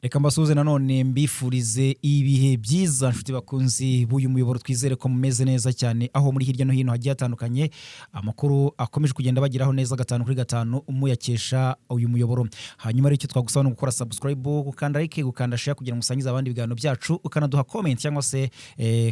Reka mbasuhuze nanone, mbifurize ibihe byiza, nshuti bakunzi b'uyu muyoboro. Twizere ko mumeze neza cyane aho muri hirya no hino hagiye hatandukanye. Amakuru akomeje kugenda bageraho neza gatanu kuri gatanu, muyakesha uyu muyoboro. Hanyuma rero icyo twagusaba ni ugukora subscribe, gukanda like, gukanda share kugira ngo usangize abandi ibiganiro byacu, ukanaduha comment cyangwa se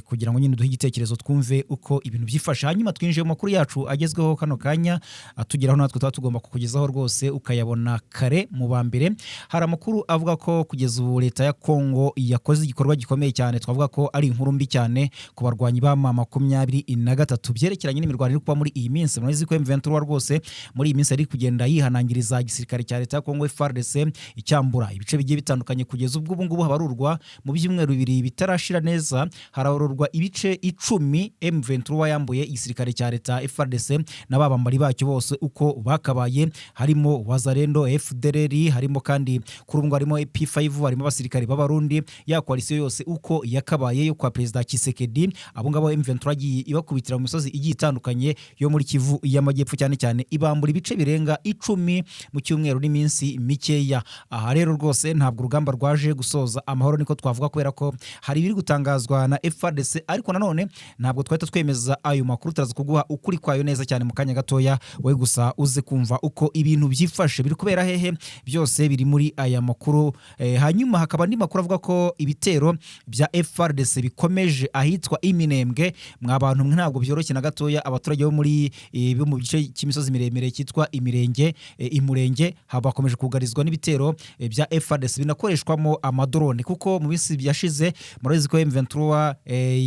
kugira ngo nyine uduhe igitekerezo, twumve uko ibintu byifashe. Hanyuma twinjiye mu makuru yacu agezweho kano kanya atugeraho, natwe tuba tugomba kukugezaho rwose, ukayabona kare mu ba mbere. Hari amakuru avuga ko kugeza ubu leta ya Kongo yakoze igikorwa gikomeye cyane, twavuga ko ari inkuru mbi cyane ku barwanyi ba M23, byerekeranye n'imirwano iri kuba muri iyi minsi. Murabizi ko M23 rwose muri iyi minsi ari kugenda yihanangiriza igisirikare cya leta ya Kongo FARDC, icyambura ibice bigiye bitandukanye, kugeza ubwo ubu ngubu habarurwa mu byumweru 2 bitarashira neza, harabarurwa ibice 10 M23 yambuye igisirikare cya leta FARDC n'ababambari bacyo bose uko bakabaye, harimo Wazalendo, FDLR, harimo kandi kuri ubu ngubu harimo P5, harimo abasirikare b'Abarundi, ya coalition yose uko yakabaye yo kwa Perezida Tshisekedi. Abo ngabo M23 agiye ibakubitira mu misozi igiye itandukanye yo muri Kivu y'Amajyepfo cyane cyane, ibambura ibice birenga 10 mu cyumweru n'iminsi mikeya. Aha rero rwose ntabwo urugamba rwaje gusoza amahoro, niko twavuga, kubera ko hari ibiri gutangazwa na FARDC, ariko nanone ntabwo twahita twemeza ayo makuru. Turaza kuguha ukuri kwayo neza cyane mu kanya gatoya, wowe gusa uze kumva uko ibintu byifashe, biri kubera hehe, byose biri muri aya makuru. Hanyuma hakaba andi makuru avuga ko ibitero bya FARDC bikomeje ahitwa Iminembwe. Mwa bantu mwe, ntabwo byoroshye na gatoya. Abaturage bo muri bo mu gice cy'imisozi miremire cyitwa Imirenge, Imurenge, bakomeje kugarizwa n'ibitero bya FARDC binakoreshwamo amadrone, kuko mu minsi yashize murabizi ko M23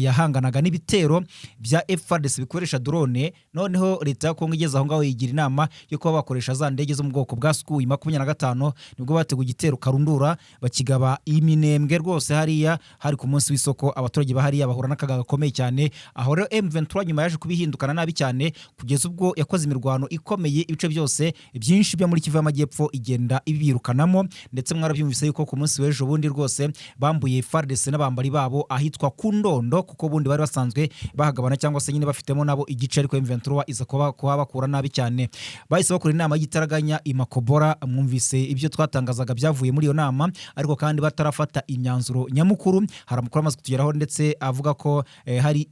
yahanganaga n'ibitero bya FARDC bikoresha drone. Noneho leta ya Kongo igeze aho ngaho yigira inama yo kuba bakoresha za ndege zo mu bwoko bwa Sukhoi 25, nibwo bateguye igitero karundura, bakigaba Iminembwe rwose. Hariya hari ku munsi w'isoko, abaturage bahariya bahura n'akaga gakomeye cyane. Aho rero M23 nyuma yaje kubihindukana nabi cyane, kugeza ubwo yakoze imirwano ikomeye, ibice byose byinshi byo muri Kivu y'Amajyepfo igenda ibirukanamo. Ndetse mwarabyumvise yuko ku munsi w'ejo bundi rwose bambuye FARDC n'abambari babo ahitwa ku Ndondo, kuko bundi bari basanzwe bahagabana cyangwa se nyine bafitemo nabo igice, ariko M23 iza kuba kuhabakura nabi cyane. Bahise bakora inama y'igitaraganya i Makobora. Mwumvise ibyo twatangazaga byavuye muri iyo nama, ariko kandi batarafata imyanzuro nyamukuru. Hari amakuru amaze kutugeraho ndetse avuga ko hari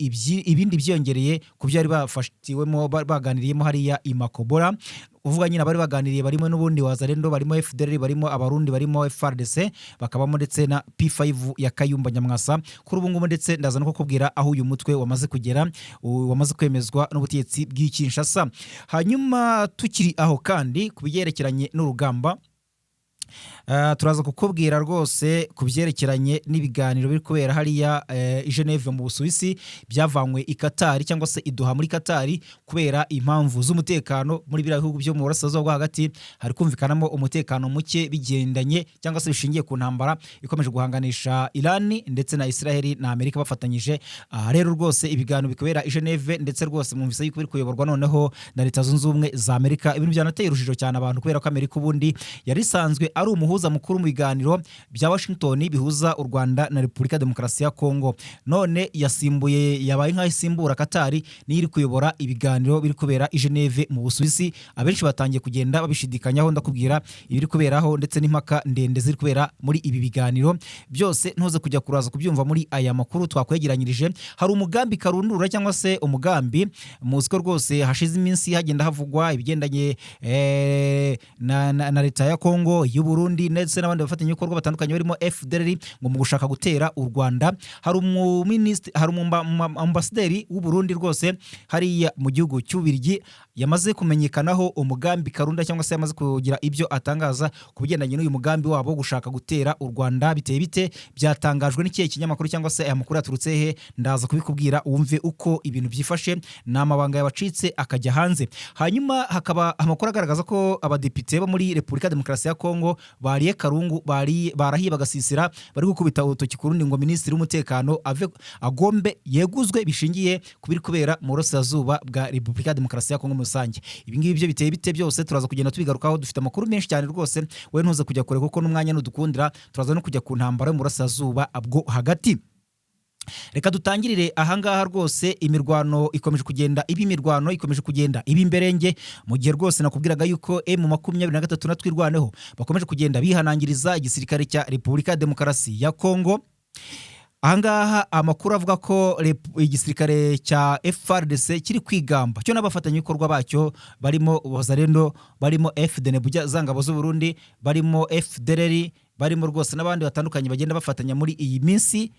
ibindi byiyongereye ku byo bari bafatiwemo, baganiriyemo hariya i Makobora. Uvuga nyine abari baganiriye barimo n'ubundi Wazalendo, barimo FDLR, barimo Abarundi, barimo FARDC, bakabamo ndetse na P5 ya Kayumba Nyamwasa kuri ubu ngubu. Ndetse ndaza no kukubwira aho uyu mutwe wamaze kugera, wamaze kwemezwa n'ubutegetsi bw'i Kinshasa. Hanyuma tukiri aho kandi ku byerekeranye n'urugamba, turaza kukubwira rwose ku byerekeranye n'ibiganiro biri kubera hariya i Geneve mu Busuwisi, byavanywe i Katari cyangwa se i Doha muri Katari kubera impamvu z'umutekano. Muri biriya bihugu byo mu burasirazuba bwo hagati hari kumvikanamo umutekano muke bigendanye cyangwa se bishingiye ku ntambara ikomeje guhanganisha Irani ndetse na Israel na Amerika bafatanyije. Aha rero rwose ibiganiro bikubera i Geneve, ndetse rwose mwumvise yuko biri kuyoborwa noneho na Leta Zunze Ubumwe za Amerika, ibintu byanateye urujijo cyane abantu, kubera ko Amerika ubundi yari isanzwe ari umuhuza mukuru mu biganiro bya Washington bihuza u Rwanda na Repubulika Demokarasi ya Kongo. None yasimbuye, yabaye nk'aho isimbura Katari, niyo iri kuyobora ibiganiro biri kubera i Geneve mu Busuwisi. Abenshi batangiye kugenda babishidikanyaho. Ndakubwira ibiri kuberaho ndetse n'impaka ndende ziri kubera muri ibi biganiro byose. Ntuze kujya kuraza kubyumva muri aya makuru twakwegeranyirije. Hari umugambi karundura cyangwa se umugambi muzi ko rwose hashize iminsi hagenda havugwa ibigendanye na leta ya Kongo, y'u Burundi ndetse n'abandi bafatanyabikorwa batandukanye barimo FDLR, ngo mu gushaka gutera u Rwanda. Hari umuminisitiri, hari ambasaderi w'u Burundi rwose hariya mu gihugu cy'Ububirigi yamaze kumenyekanaho umugambi karunda, cyangwa se yamaze kugira ibyo atangaza ku bigendanye n'uyu mugambi wabo wo gushaka gutera u Rwanda. Biteye bite? Byatangajwe n'ikihe kinyamakuru, cyangwa se aya makuru yaturutse he? Ndaza kubikubwira wumve uko ibintu byifashe. Ni amabanga yabacitse akajya hanze. Hanyuma hakaba amakuru agaragaza ko abadepite bo muri Repubulika ya Demokarasi ya Kongo bariye karungu, bariye barahiye bagasisira, bari gukubita urutoki ku rundi ngo minisitiri w'umutekano ave agombe yeguzwe, bishingiye ku biri kubera mu burasirazuba bwa Repubulika ya Demokarasi ya Kongo muri rusange. Ibi ngibi byo biteye bite? Byose turaza kugenda tubigarukaho. Dufite amakuru menshi cyane rwose, wowe ntuze kujya kure, kuko n'umwanya nudukundira turaza no kujya ku ntambara yo mu burasirazuba bwo hagati. Reka dutangirire ahangaha rwose. Imirwano ikomeje kugenda iba, imirwano ikomeje kugenda iba imberenge, mu gihe rwose nakubwiraga yuko M23 na Twirwaneho bakomeje kugenda bihanangiriza igisirikare cya Repubulika ya Demokarasi ya Kongo. Ahangaha amakuru avuga ko igisirikare cya FARDC kiri kwigamba cyo n'abafatanyabikorwa bacyo barimo Wazalendo, barimo FDN za ngabo z'u Burundi, barimo FDLR, barimo rwose n'abandi batandukanye bagenda bafatanya muri iyi minsi,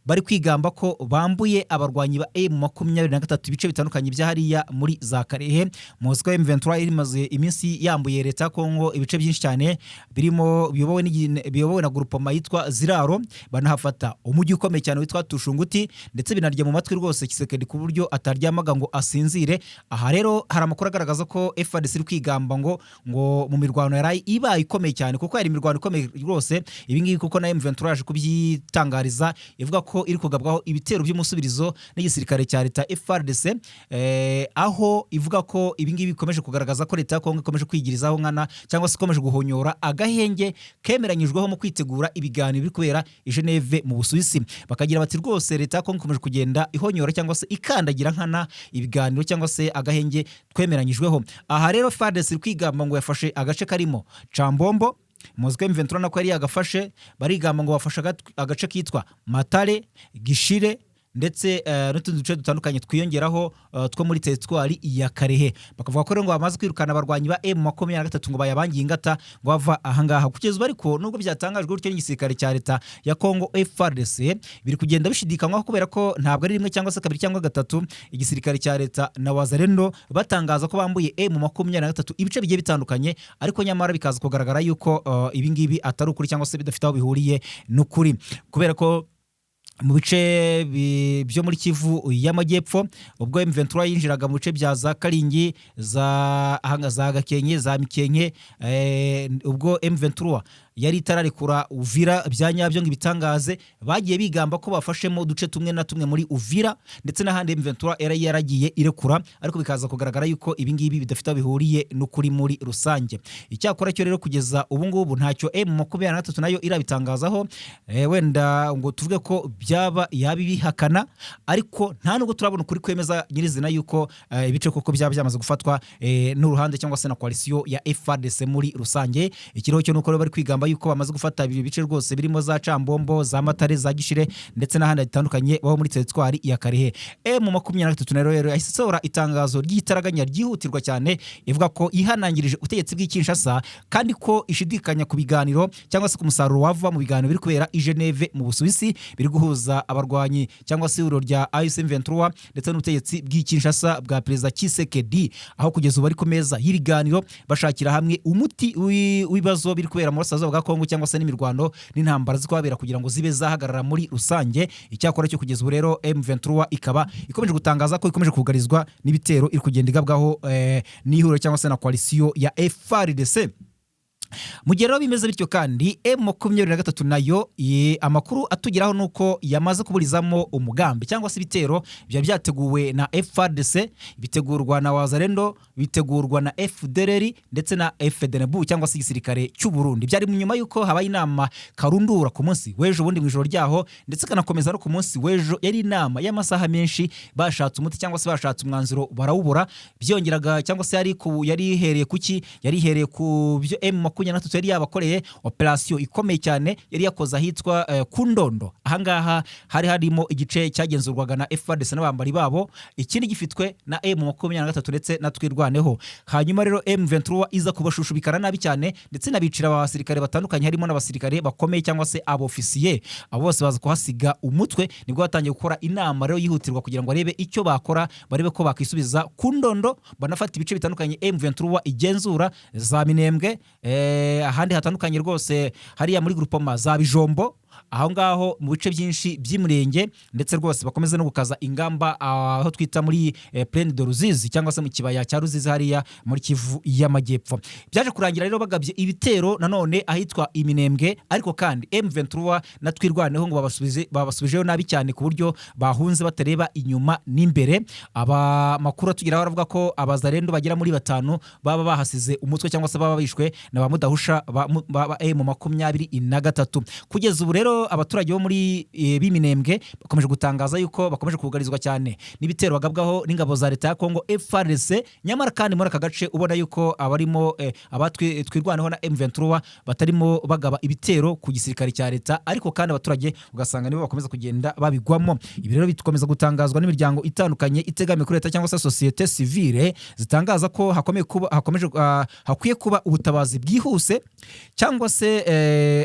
bari kwigamba ko bambuye abarwanyi ba M23 ibice bitandukanye bya hariya muri za Karehe. Muzi ko M23 imaze iminsi yambuye leta ya Kongo ibice byinshi cyane birimo biyobowe na groupement yitwa Ziraro, banahafata umujyi ukomeye cyane witwa Tushunguti, ndetse binarya mu matwi rwose Tshisekedi ku buryo ataryamaga ngo asinzire. Aha rero hari amakuru agaragaza ko FARDC iri kwigamba ngo mu mirwano yaraye ibaye ikomeye cyane, kuko yari imirwano ikomeye rwose ibi ngibi, kuko na M23 yaje kubyitangariza ivuga ko iri kugabwaho ibitero by'umusubirizo n'igisirikare cya leta FARDC, aho ivuga ko ibi ngibi bikomeje kugaragaza ko leta ya Kongo ikomeje kwigirizaho nkana cyangwa se ikomeje guhonyora agahenge kemeranyijweho mu kwitegura ibiganiro biri kubera i Geneve mu Busuwisi. Bakagira bati rwose leta ya Kongo ikomeje kugenda ihonyora cyangwa se ikandagira nkana ibiganiro cyangwa se agahenge twemeranyijweho. Aha rero FARDC iri kwigamba ngo yafashe agace karimo Cambombo. Muzi ko M23 nako yari yagafashe. Barigamba ngo bafashe agace kitwa Matare, Gishire, ndetse n'utundi duce dutandukanye twiyongeraho two muri teritwari ya Karehe. Bakavuga ko rero ngo bamaze kwirukana abarwanyi ba M23, ngo bayabangiye ingata ngo bava ahangaha kugeza ubu. Ariko nubwo byatangajwe gutyo n'igisirikare cya leta ya Kongo FARDC, biri kugenda bishidikanywaho, kubera ko ntabwo ari rimwe cyangwa se kabiri cyangwa gatatu igisirikare cya leta na Wazalendo batangaza ko bambuye M23 ibice bigiye bitandukanye, ariko nyamara bikaza kugaragara yuko ibi ngibi atari ukuri cyangwa se bidafite aho bihuriye n'ukuri, kubera ko mu bice byo muri Kivu y'Amajyepfo, ubwo M23 yinjiraga mu bice bya za Karingi, za ahanga, za Gakenke, za Mikenke, ubwo M23 yari itararekura Uvira bya nyabyo ngo ibitangaze, bagiye bigamba ko bafashemo uduce tumwe na tumwe muri Uvira ndetse n'ahandi M23 yari yaragiye irekura, ariko bikaza kugaragara yuko ibi ngibi bidafite aho bihuriye n'ukuri muri rusange. Icyakora cyo rero kugeza ubu ngubu ntacyo M23 nayo irabitangazaho, wenda ngo tuvuge ko byaba yaba ibihakana, ariko nta nubwo turabona ukuri kwemeza nyirizina yuko ibice koko byaba byamaze gufatwa n'uruhande cyangwa se na coalition ya FARDC muri rusange. Ikiriho cyo nuko rero bari kwigamba yuko bamaze gufata ibi bice rwose birimo za Cambombo, za Matare, za Gishire ndetse n'ahandi hatandukanye baho muri teritwari ya Karehe. M23 rero yahise isohora itangazo ry'itaraganya ryihutirwa cyane, ivuga ko yihanangirije ubutegetsi bw'i Kinshasa kandi ko ishidikanya ku biganiro cyangwa se ku musaruro wava mu biganiro biri kubera i Geneve mu Busuwisi, biri guhuza abarwanyi cyangwa se ihuriro rya AFC M23 ndetse n'ubutegetsi bw'i Kinshasa bwa Perezida Tshisekedi, aho kugeza ubu bari ku meza y'ibiganiro bashakira hamwe umuti w'ibibazo biri kubera mu burasirazuba bwa Kongo cyangwa se n'imirwano n'intambara ziri kuhabera kugira ngo zibe zahagarara muri rusange. Icyakora cyo kugeza ubu rero M23 ikaba ikomeje gutangaza ko ikomeje kugarizwa n'ibitero iri kugenda igabwaho n'ihuriro cyangwa se na coalition ya FARDC. Mu gihe rero bimeze bityo kandi, M23 nayo amakuru atugeraho ni uko yamaze kuburizamo umugambi cyangwa se ibitero byari byateguwe na FARDC, bitegurwa na Wazalendo, bitegurwa na FDLR ndetse na FDNB cyangwa se igisirikare cy'u Burundi. Byari mu nyuma y'uko habaye inama karundura ku munsi w'ejo bundi mu ijoro ryaho, ndetse ikanakomeza no ku munsi w'ejo. Yari inama y'amasaha menshi, bashatse umuti cyangwa se bashatse umwanzuro barawubura. Byongeraga cyangwa se yari ihereye kuki? Yari ihereye ku byo M23 yari yabakoreye, operasiyo ikomeye cyane yari yakoze ahitwa ku Ndondo. Ahangaha hari harimo igice cyagenzurwaga na FARDC n'abambari babo, ikindi gifitwe na M23 ndetse na Twirwaneho. Hanyuma rero M23 iza kubashushubikana nabi cyane, ndetse n'abicira abasirikare batandukanye, harimo n'abasirikare bakomeye cyangwa se abofisiye. Abo bose baza kuhasiga umutwe. Nibwo batangiye gukora inama rero yihutirwa kugira ngo barebe icyo bakora, barebe ko bakisubiza ku Ndondo, banafata ibice bitandukanye M23 igenzura, za Minembwe, ahandi hatandukanye rwose hariya muri groupement za Bijombo, aho ngaho mu bice byinshi by'Umurenge, ndetse rwose bakomeze no gukaza ingamba aho twita muri Plaine de Ruzizi cyangwa se mu kibaya cya Ruzizi hariya muri Kivu y'Amajyepfo. Byaje kurangira rero bagabye ibitero nanone ahitwa Iminembwe, ariko kandi M23 na Twirwaneho ngo babasubijeyo nabi cyane ku buryo bahunze batareba inyuma n'imbere. Aba makuru atugeraho aravuga ko abazarendo bagera muri batanu baba bahasize umutwe cyangwa se baba bishwe na ba mudahusha ba M23. Kugeza ubu rero Rero abaturage bo muri b'Iminembwe bakomeje gutangaza yuko bakomeje kugarizwa cyane n'ibitero bagabwaho n'ingabo za leta ya Kongo FARDC. Nyamara kandi muri aka gace ubona yuko abarimo abatwirwanaho na M23 batarimo bagaba ibitero ku gisirikare cya leta, ariko kandi abaturage ugasanga nibo bakomeza kugenda babigwamo. Ibi rero bikomeza gutangazwa n'imiryango itandukanye itegamiye kuri leta cyangwa se société civile, zitangaza ko hakomeye kuba hakomeje hakwiye kuba ubutabazi bwihuse, cyangwa se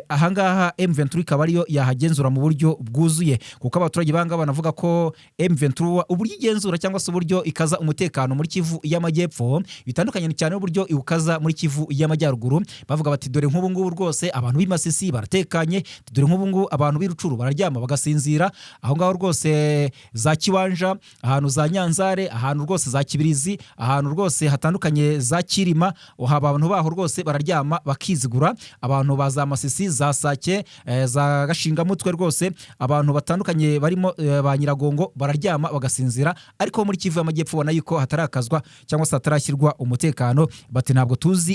ahangaha M23 ikaba ariyo yahagenzura mu buryo bwuzuye, kuko abaturage banga banavuga ko M23 uburyo igenzura cyangwa se uburyo ikaza umutekano muri Kivu y'Amajyepfo bitandukanye cyane n'uburyo iwukaza muri Kivu y'Amajyaruguru. Bavuga bati: "Dore nk'ubu ngubu rwose abantu b'i Masisi baratekanye, dore nk'ubu ngubu abantu b'i Rucuru bararyama bagasinzira, aho ngaho rwose za Kiwanja, ahantu za Nyanzare, ahantu rwose za Kibirizi, ahantu rwose hatandukanye za Kirima, uhaba abantu baho rwose bararyama bakizigura, abantu ba za Masisi, za Sake, za Gashingamutwe, rwose abantu batandukanye barimo ba Nyiragongo bararyama bagasinzira." Ariko muri Kivu y'Amajyepfo ubona yuko hatarakazwa cyangwa se hatarashyirwa umutekano. Bati: "Ntabwo tuzi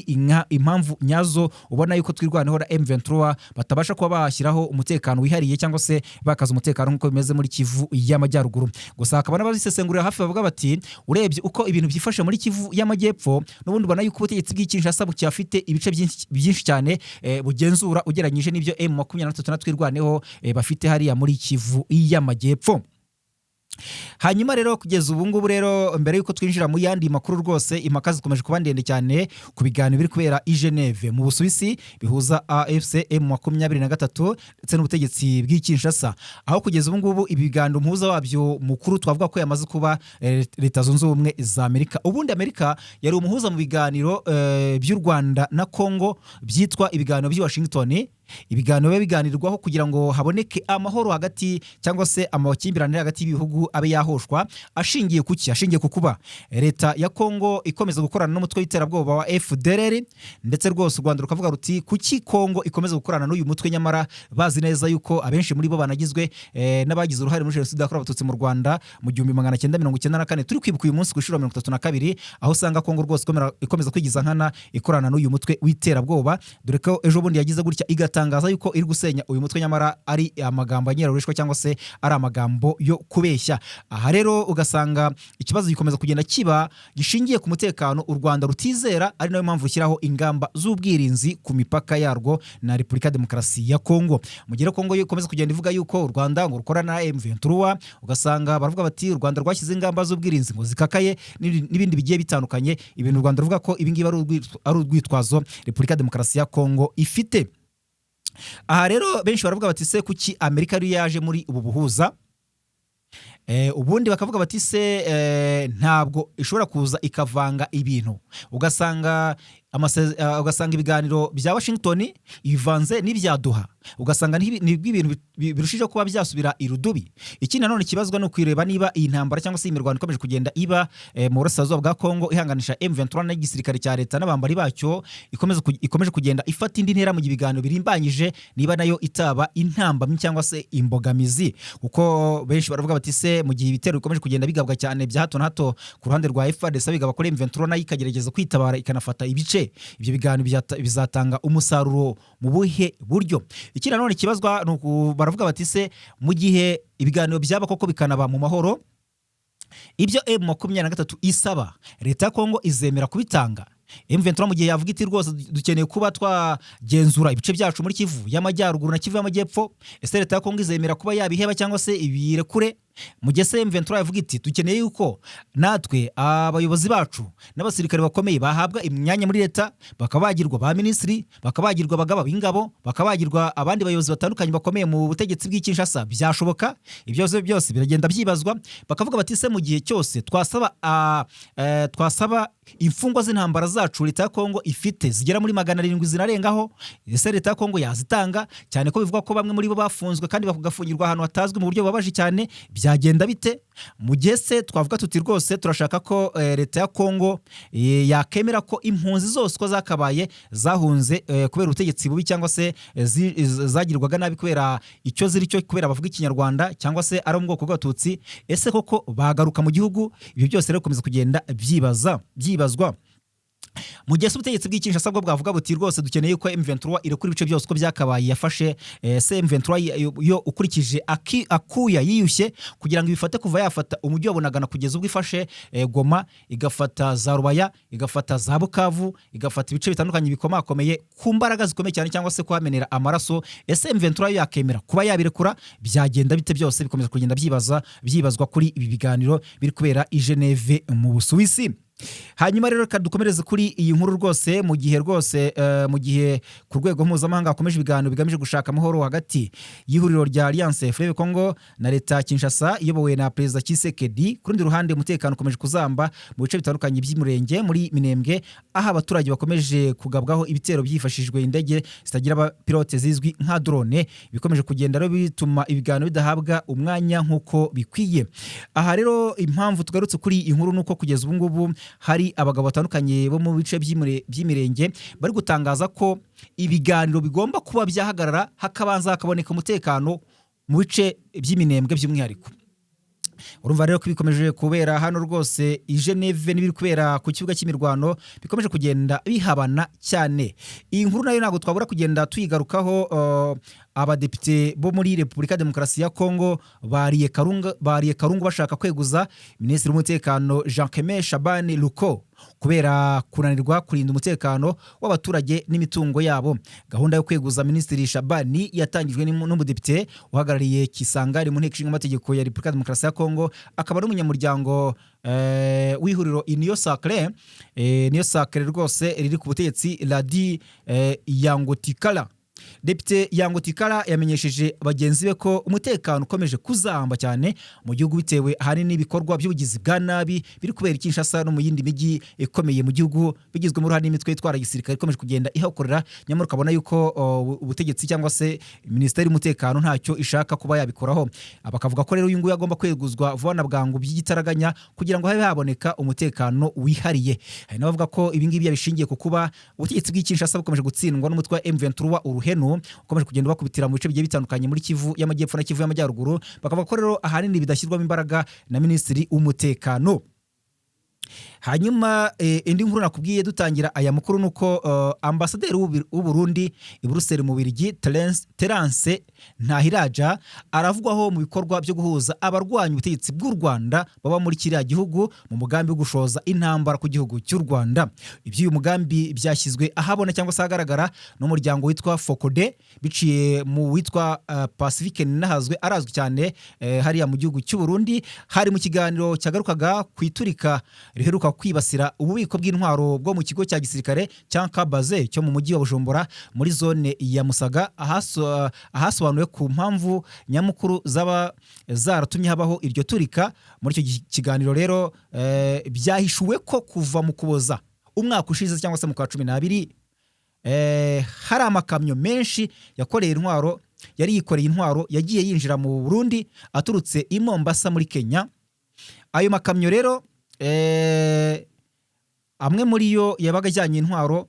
impamvu nyazo ubona yuko Twirwaneho na M23 batabasha kuba bashyiraho umutekano wihariye cyangwa se bakaza umutekano nk'uko bimeze muri Kivu y'Amajyaruguru." Gusa hakaba n'ababisesengurira hafi bavuga bati: "Urebye uko ibintu byifashe muri Kivu y'Amajyepfo, n'ubundi ubona yuko ubutegetsi bw'i Kinshasa bucyafite ibice byinshi, byinshi cyane bugenzura ugereranyije n'ibyo M23 na Twirwaneho bafite hariya muri Kivu y'Amajyepfo." Hanyuma rero kugeza ubu ngubu rero, mbere y'uko twinjira mu yandi makuru, rwose impaka zikomeje kuba ndende cyane ku biganiro biri kubera i Geneve mu Busuwisi bihuza AFC M23 ndetse n'ubutegetsi bw'i Kinshasa, aho kugeza ubu ngubu ibi biganiro umuhuza wabyo mukuru twavuga ko yamaze kuba Leta Zunze Ubumwe za Amerika. Ubundi Amerika yari umuhuza mu biganiro by'u Rwanda na Congo byitwa ibiganiro by'i Washington, ibiganiro biba biganirwaho kugira ngo haboneke amahoro hagati cyangwa se amakimbirane hagati y'ibihugu abe yahoshwa. Ashingiye ku ki? Ashingiye ku kuba leta ya Kongo ikomeza gukorana n'umutwe w'iterabwoba wa FDLR, ndetse rwose u Rwanda rukavuga ruti: "Kuki Kongo ikomeza gukorana n'uyu mutwe nyamara bazi neza yuko abenshi muri bo banagizwe n'abagize uruhare muri jenoside yakorewe Abatutsi mu Rwanda mu 1994, turi kwibuka uyu munsi ku nshuro ya 32, aho usanga Kongo rwose ikomeza kwigiza nkana ikorana n'uyu mutwe w'iterabwoba, dore ko ejo bundi yagize gutya igatangaza yuko iri gusenya uyu mutwe, nyamara ari amagambo anyerarurishwa cyangwa se ari amagambo yo kubeshya?" Aha rero ugasanga ikibazo gikomeza kugenda kiba gishingiye ku mutekano u Rwanda rutizera, ari nayo mpamvu rushyiraho ingamba z'ubwirinzi ku mipaka yarwo na Repubulika ya Demokarasi ya Kongo. Mu gihe Kongo yo ikomeza kugenda ivuga yuko u Rwanda ngo rukorana na M23, ugasanga baravuga bati u Rwanda rwashyize ingamba z'ubwirinzi ngo zikakaye n'ibindi bigiye bitandukanye, ibintu u Rwanda ruvuga ko ibi ngibi ari urwitwazo Repubulika ya Demokarasi ya Kongo ifite. Aha rero benshi baravuga bati: "Se kuki Amerika ariyo yaje muri ubu buhuza?" Ubundi bakavuga bati: "Se ntabwo ishobora kuza ikavanga ibintu, ugasanga ibiganiro bya Washington bivanze n'ibya Doha, ugasanga nibwo ibintu birushijeho kuba byasubira irudubi?" Ikindi nanone kibazwa ni ukwireba niba iyi ntambara cyangwa se iyi mirwano ikomeje kugenda iba mu burasirazuba bwa Kongo ihanganisha M23 n'igisirikare cya leta n'abambari bacyo ikomeje kugenda ifata indi ntera mu gihe ibiganiro birimbanyije, niba nayo itaba intambamyi cyangwa se imbogamizi, kuko benshi baravuga bati: "Se mu gihe ibitero bikomeje kugenda bigabwa cyane bya hato na hato ku ruhande rwa FARDC bigaba kuri M23, nayo ikagerageza kwitabara ikanafata ibice, ibyo biganiro bizatanga umusaruro mu buhe buryo?" Ikindi nanone kibazwa ni baravuga bati: "Se mu gihe ibiganiro byaba koko bikanaba mu mahoro, ibyo M23 isaba leta ya Kongo izemera kubitanga?" M23 mu gihe yavuga iti rwose dukeneye kuba twagenzura ibice byacu muri Kivu y'Amajyaruguru na Kivu y'Amajyepfo, ese leta ya Kongo izemera kuba yabiheba cyangwa se ibirekure? Mu gihe se M23 yavuga iti dukeneye yuko natwe abayobozi bacu n'abasirikare bakomeye bahabwa imyanya muri leta, bakaba bagirwa ba minisitiri, bakaba bagirwa abagaba b'ingabo, bakaba bagirwa abandi bayobozi batandukanye bakomeye mu butegetsi bw'i Kinshasa, byashoboka? Ibyo byose byose biragenda byibazwa. Bakavuga bati: "Se mu gihe cyose twasaba imfungwa z'intambara zacu leta ya Kongo ifite zigera muri 700 zinarengaho, ese leta ya Kongo yazitanga, cyane ko bivugwa ko bamwe muri bo bafunzwe kandi bagafungirwa ahantu hatazwi mu buryo bubabaje cyane, byagenda bite? Mu gihe se twavuga tuti rwose turashaka ko leta ya Kongo yakemera ko impunzi zose uko zakabaye zahunze kubera ubutegetsi bubi cyangwa se zagirwaga nabi kubera icyo ziri cyo, kubera bavuga Ikinyarwanda cyangwa se ari mu bwoko bw'Abatutsi, ese koko bagaruka mu gihugu?" Ibyo byose rero bikomeza kugenda byibazwa. Mu gihe se ubutegetsi bw'i Kinshasa bwo bwavuga buti rwose dukeneye ko M23 irekura ibice byose uko byakabaye yafashe, se M23 yo ukurikije akuya yiyushye kugira ngo ibifate, kuva yafata umujyi wa Bunagana kugeza ubwo ifashe Goma, igafata za Rubaya, igafata za Bukavu, igafata ibice bitandukanye bikomakomeye ku mbaraga zikomeye cyane cyangwa se kuhamenera amaraso, ese M23 yo yakemera kuba yabirekura? Byagenda bite? Byose bikomeza kugenda byibazwa kuri ibi biganiro biri kubera i Geneve mu Busuwisi. Hanyuma rero reka dukomereze kuri iyi nkuru rwose. Mu gihe rwose mu gihe ku rwego mpuzamahanga hakomeje ibiganiro bigamije gushaka amahoro hagati y'ihuriro rya Alliance Fleuve Congo na leta ya Kinshasa iyobowe na Perezida Tshisekedi, ku rundi ruhande umutekano ukomeje kuzamba mu bice bitandukanye by'umurenge muri Minembwe, aho abaturage bakomeje kugabwaho ibitero byifashishijwe indege zitagira abapilote zizwi nka drone, bikomeje kugenda rero bituma ibiganiro bidahabwa umwanya nk'uko bikwiye. Aha rero impamvu tugarutse kuri iyi nkuru ni uko kugeza ubu ngubu hari abagabo batandukanye bo mu bice by'imirenge bari gutangaza ko ibiganiro bigomba kuba byahagarara, hakabanza hakaboneka umutekano mu bice by'iminembwe by'umwihariko. Urumva rero ko bikomeje kubera hano rwose i Geneve n'ibiri kubera ku kibuga cy'imirwano bikomeje kugenda bihabana cyane. Iyi nkuru nayo ntabwo twabura kugenda tuyigarukaho. Abadepite bo muri Repubulika ya Demokarasi ya Kongo bariye karungu bashaka kweguza Minisitiri w'Umutekano Jean Shabani Luko kubera kunanirwa kurinda umutekano w'abaturage n'imitungo yabo. Gahunda yo kweguza Minisitiri Shabani yatangijwe n'umudepite uhagarariye Kisangani mu Nteko Ishinga Amategeko ya Repubulika ya Demokarasi ya Kongo, akaba n'umunyamuryango w'ihuriro Union Sacrée, Union Sacrée rwose riri ku butegetsi, Radi Yangotikala. Depite Yangotikala yamenyesheje bagenzi be ko umutekano ukomeje kuzamba cyane mu gihugu, bitewe ahanini n'ibikorwa by'ubugizi bwa nabi biri kubera i Kinshasa no mu yindi mijyi ikomeye mu gihugu, bigizwemo uruhare n'imitwe itwara gisirikare ikomeje kugenda ihakorera, nyamara ukabona yuko ubutegetsi cyangwa se Minisiteri y'Umutekano ntacyo ishaka kuba yabikoraho. Bakavuga ko rero uyu nguyu agomba kweguzwa vuba na bwangu by'igitaraganya kugira ngo habe haboneka umutekano wihariye. Hari n'abavuga ko ibi ngibi yabishingiye ku kuba ubutegetsi bw'i Kinshasa bukomeje gutsindwa n'umutwe wa M23 uruhenu, ukomeje kugenda bakubitira mu bice bigiye bitandukanye muri Kivu y'Amajyepfo na Kivu y'Amajyaruguru. Bakavuga ko rero ahanini bidashyirwamo imbaraga na Minisitiri w'Umutekano. Hanyuma indi nkuru nakubwiye dutangira aya makuru ni uko ambasaderi w'u Burundi i Buruseli mu Bubiligi, Terence Ntahiraja, aravugwaho mu bikorwa byo guhuza abarwanya ubutegetsi bw'u Rwanda baba muri kiriya gihugu mu mugambi wo gushoza intambara ku gihugu cy'u Rwanda. Iby'uyu mugambi byashyizwe ahabona cyangwa se ahagaragara n'umuryango witwa Fokode biciye mu witwa Pacifique Ninahazwe, arazwi cyane hariya mu gihugu cy'u Burundi. Hari mu kiganiro cyagarukaga ku iturika riheruka kwibasira ububiko bw'intwaro bwo mu kigo cya gisirikare cya Kabaze cyo mu mujyi wa Bujumbura muri zone ya Musaga, ahasobanuwe ku mpamvu nyamukuru zaba zaratumye habaho iryo turika. Muri icyo kiganiro rero byahishuwe ko kuva mu Kuboza umwaka ushize cyangwa se mu kwa 12, hari amakamyo menshi yakoreye intwaro, yari yikoreye intwaro, yagiye yinjira mu Burundi aturutse i Mombasa muri Kenya. Ayo makamyo rero, amwe muri yo yabaga ajyanye intwaro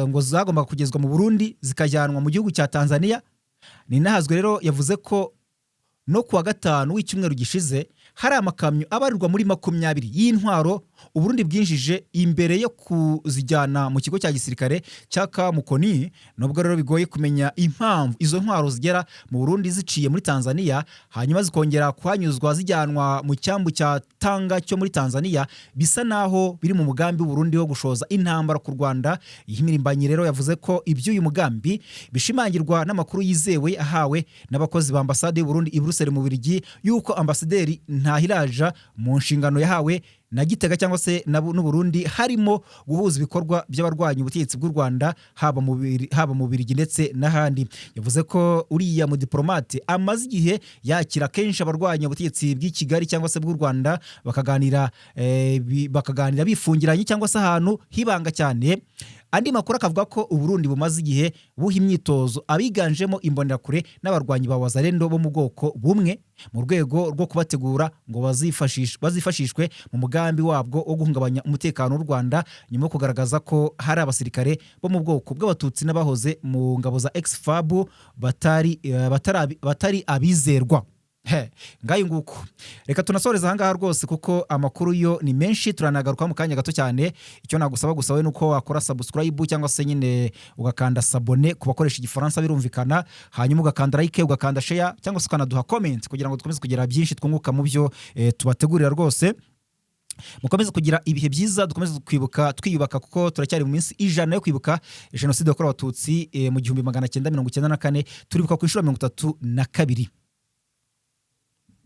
ngo zagombaga kugezwa mu Burundi zikajyanwa mu gihugu cya Tanzania. Ninahazwe rero yavuze ko no kuwa gatanu w'icyumweru gishize hari amakamyo abarirwa muri 20 y'intwaro Uburundi bwinjije imbere yo kuzijyana mu kigo cya gisirikare cya Kamukoni. Nubwo rero bigoye kumenya impamvu izo ntwaro zigera mu Burundi ziciye muri Tanzania, hanyuma zikongera kuhanyuzwa zijyanwa mu cyambu cya Tanga cyo muri Tanzania, bisa naho biri mu mugambi w'Uburundi wo gushoza intambara ku Rwanda. Iyi mirimbanyi rero yavuze ko iby'uyu mugambi bishimangirwa n'amakuru yizewe ahawe n'abakozi ba ambasade y'u Burundi i Buruseli mu Bubiligi, yuko ambasaderi Ntahiraja mu nshingano yahawe na Gitega cyangwa se n'u Burundi harimo guhuza ibikorwa by'abarwanya ubutegetsi bw'u Rwanda haba mu Bubiligi ndetse n'ahandi. Yavuze ko uriya mudiplomate amaze igihe yakira kenshi abarwanya ubutegetsi bw'i Kigali cyangwa se bw'u Rwanda, bakaganira bifungiranye cyangwa se ahantu hibanga cyane. Andi makuru akavuga ko Uburundi bumaze igihe buha imyitozo abiganjemo Imbonerakure n'abarwanyi ba Wazalendo bo mu bwoko bumwe, mu rwego rwo kubategura ngo bazifashishwe mu mugambi wabwo wo guhungabanya umutekano w'u Rwanda, nyuma yo kugaragaza ko hari abasirikare bo mu bwoko bw'Abatutsi n'abahoze mu ngabo za ex-FAB batari abizerwa. He, ngayo nguko. Reka tunasoreza ahangaha rwose, kuko amakuru yo ni menshi, turanagaruka mu kanya gato cyane. Icyo nagusaba gusa we nuko wakora subscribe, cyangwa se nyine ugakanda s'abonner ku bakoresha Igifaransa, birumvikana, hanyuma ugakanda like, ugakanda share, cyangwa se ukanaduha comment, kugira ngo dukomeze kugira byinshi twunguka mu byo tubategurira rwose. Mukomeze kugira ibihe byiza, dukomeze kwibuka twiyubaka, kuko turacyari mu minsi 100 yo kwibuka Jenoside yakorewe Abatutsi mu 1994. Turibuka ku inshuro 32.